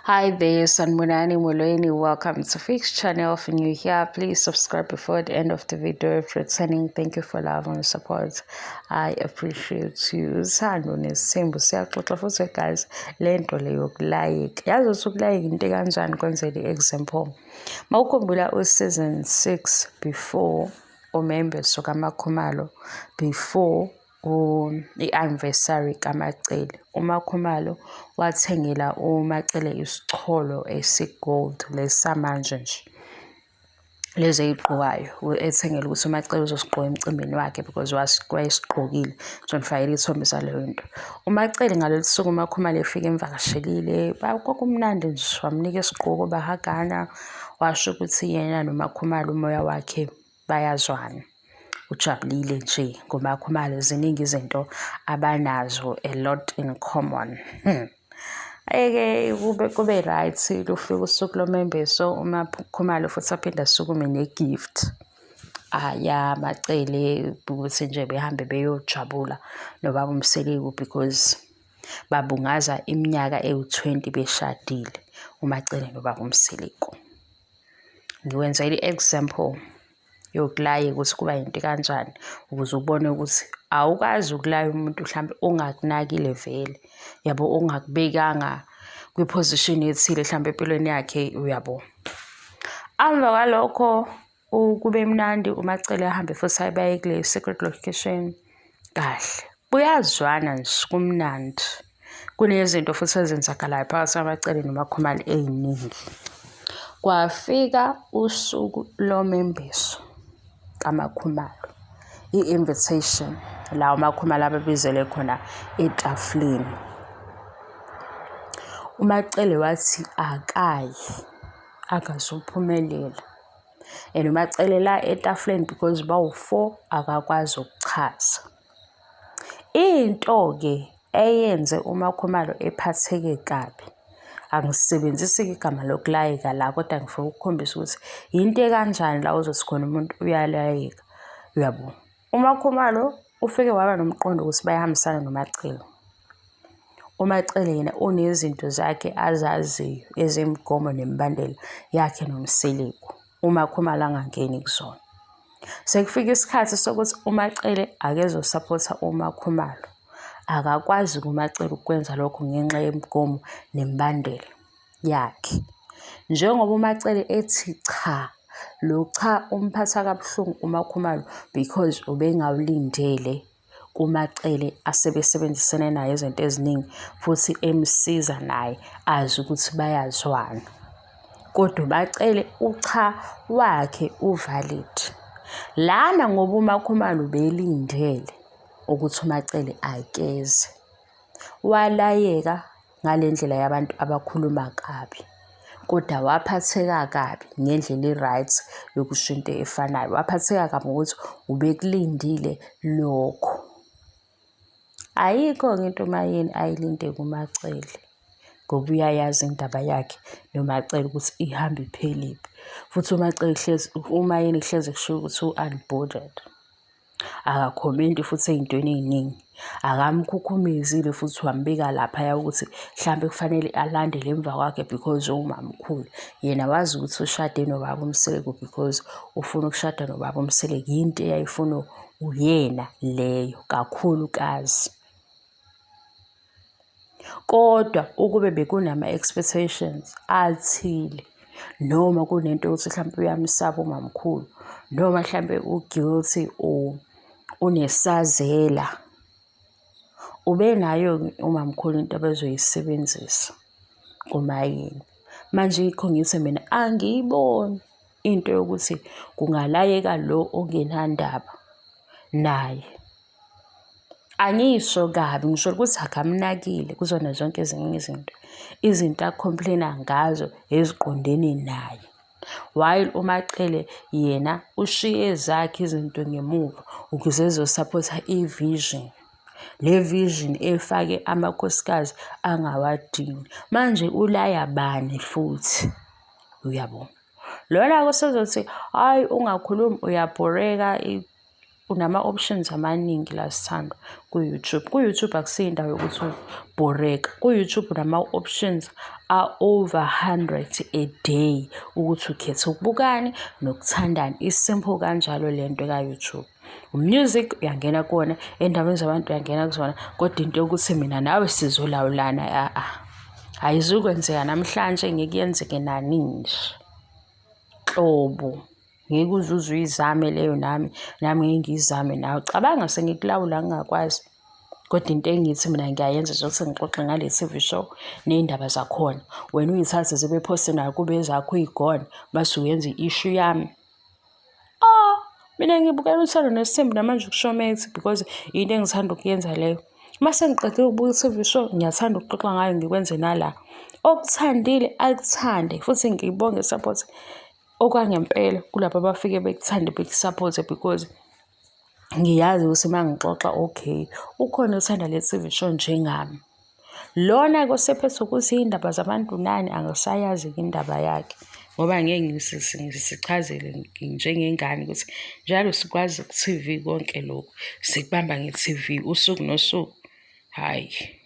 Hi there, Sanbonani Molweni. Welcome to Fix Channel. If you're new here, please subscribe before the end of the video. If returning, thank you for love and support. I appreciate you. Uthando nesithembu siyaxoxa futhi guys, le nto le yokulayeka. Yazi ukuthi ukulayeka into kanjani kwenzela i-example. Mawukhumbula u-season 6 before umembeso kaMakhumalo, before i-anniversary kaMaCele. UMaKhumalo wathengela uMaCele isicholo esi-gold lesi samanje nje, lezi ey'gqokwayo, ethengela ukuthi uMaCele uzosigqoka emcimbini wakhe because wayesigqokile. Ngizonifakela isithombe saleyo nto. UMaCele ngalolu suku uMaKhumalo efika emvakashelile, kwakumnandi nje, wamnika isigqoko bahagana, washo ukuthi yena noMaKhumalo umoya wakhe bayazwana. Ujabulile nje ngoMaKhumalo, ziningi izinto abanazo, a lot in common. Eke kube right, lufike usuku lomembeso, uMaKhumalo futhi aphinde asukume ne-gift yaMaCele ukuthi nje behambe beyojabula nobaba uMseleku because babungaza iminyaka ewu-20 beshadile uMaCele nobaba uMseleku. Ngiwenzela i-example yokulayeka ukuthi kuba yinto kanjani ukuze ubone ukuthi awukwazi ukulaya umuntu mhlampe ongakunakile vele, yabo, ongakubekanga kwi-position ethile hlampe empilweni yakhe, uyabo. Emva kwalokho kube mnandi, uMaCele ahambe futhi baye kule secret location kahle. Kuyazwana nje, kumnandi. Kunezinto futhi ezenzakalayo phakathi kwaMaCele noMaKhumalo ey'ningi. Kwafika usuku lomembeso kaMaKhumalo, i-invitation la uMaKhumalo ababizele khona etafuleni. UMaCele wathi akayi, akazuphumelela. And uMaCele la etafuleni because bawu-four akakwazi ukuchaza. Into-ke eyenze uMaKhumalo ephatheke kabi, angisebenzisi-ke igama lokulayeka la kodwa ngifuna ukukhombisa ukuthi yinto ekanjani la ozothi khona umuntu uyalayeka, uyabo. UMaKhumalo ufike waba nomqondo ukuthi bayahambisana noMaCele. UMaCele yena unezinto zakhe azaziyo ezemigomo nemibandela yakhe noMseleku, uMaKhumalo angangeni kuzona. Sekufika isikhathi sokuthi uMaCele akezosaphotha uMaKhumalo. Akakwazi-ke uMaCele ukukwenza lokho ngenxa yemigomo nemibandela yakhe. Njengoba uMaCele ethi cha, lo cha umphatha kabuhlungu uMaKhumalo because ubengawulindele kuMaCele asebesebenzisene naye izinto eziningi futhi emsiza naye azi ukuthi bayazwana. Kodwa uMaCele ucha wakhe u-valid. Lana ngoba uMaKhumalo ubelindele ukuthi uMaCele akeze, walayeka ngale ndlela yabantu abakhuluma kabi, kodwa waphatheka kabi ngendlela e-right yokusho into efanayo. Waphatheka kabi ngokuthi ubekulindile lokho. Ayikho-ke into uMaYeni ayilinde kuMaCele ngoba uyayazi indaba yakhe noMaCele ukuthi ihamba iphelephi. Futhi uMaCele hlezi, uMaYeni hlezi kushiwo ukuthi u-unbothered. Akakhomenti futhi ey'ntweni ey'ningi. Akamkhukhumezile futhi wambeka laphaya ukuthi hlampe kufanele alandele emva kwakhe because uwumamkhulu. Yena wazi ukuthi ushade nobaba uMseleku because ufuna ukushada nobaba uMseleku. Yinto eyayifuna uyena leyo kakhulukazi. Kodwa ukube bekunama-expectations athile noma kunento yokuthi hlampe uyamsaba umamkhulu noma hlampe u-guilty or unesazela, ubenayo-ke umamkhulu into abezoyisebenzisa kuMaYeni. Manje yikho ngithi mina angiyiboni into yokuthi kungalayeka lo ongenandaba naye. Angisho kabi, ngisho ukuthi akamnakile kuzona zonke ezinye izinto. Izinto a-complain-a ngazo eziqondene naye. While uMaCele yena ushiye ezakhe izinto ngemuva ukuze ezosaphotha i-vision. Le vision efake amakhosikazi angawadingi. Manje ulaya bani futhi? Uyabo? Lona-ke usezothi, hhayi ungakhulumi uyabhoreka. Unama-options amaningi la sithandwa ku-YouTube. Ku-YouTube akusiyo indawo yokuthi ubhoreka. Ku-YouTube unama-options a-over 100 a day ukuthi ukhethe ukubukani nokuthandani. I-simple kanjalo le nto ka-YouTube. Music uyangena kuwona, ey'ndabeni zabantu uyangena kuzona, kodwa into yokuthi mina nawe sizolawulana a-a. Ayizukwenzeka namhlanje ngeke yenzeke nanini nje. Nhlobo. Ngeke uze uze uyizame leyo nami, nami ngeke ngiyizame nawe. Cabanga sengikulawula ngingakwazi. Kodwa into engithi mina ngiyayenza nje ukuthi ngixoxe ngale TV show ney'ndaba zakhona. Wena uyithathe zibe personal kube ezakho uyigone mase uyenza i-issue yami. Oh, mina ngibukela uthando nesithembu namanje ukushomethi because into engithanda ukuyenza leyo. Uma sengiqedile ukubuka i-TV show ngiyathanda ukuxoxa ngayo ngikwenze nala. Okuthandile akuthande futhi ngibonge support okwangempela kulabo abafike bekuthande bekusaphothe because ngiyazi ukuthi uma ngixoxa okay ukhona othanda le TV show njengami. Lona-ke osephethe ukuthi iy'ndaba zabantu nani angisayazi-ke indaba yakhe ngoba ngeke ngisichazele njengengane ukuthi njalo sikwazi ku-T_V konke lokhu, sikubamba nge-T_V usuku nosuku, hhayi.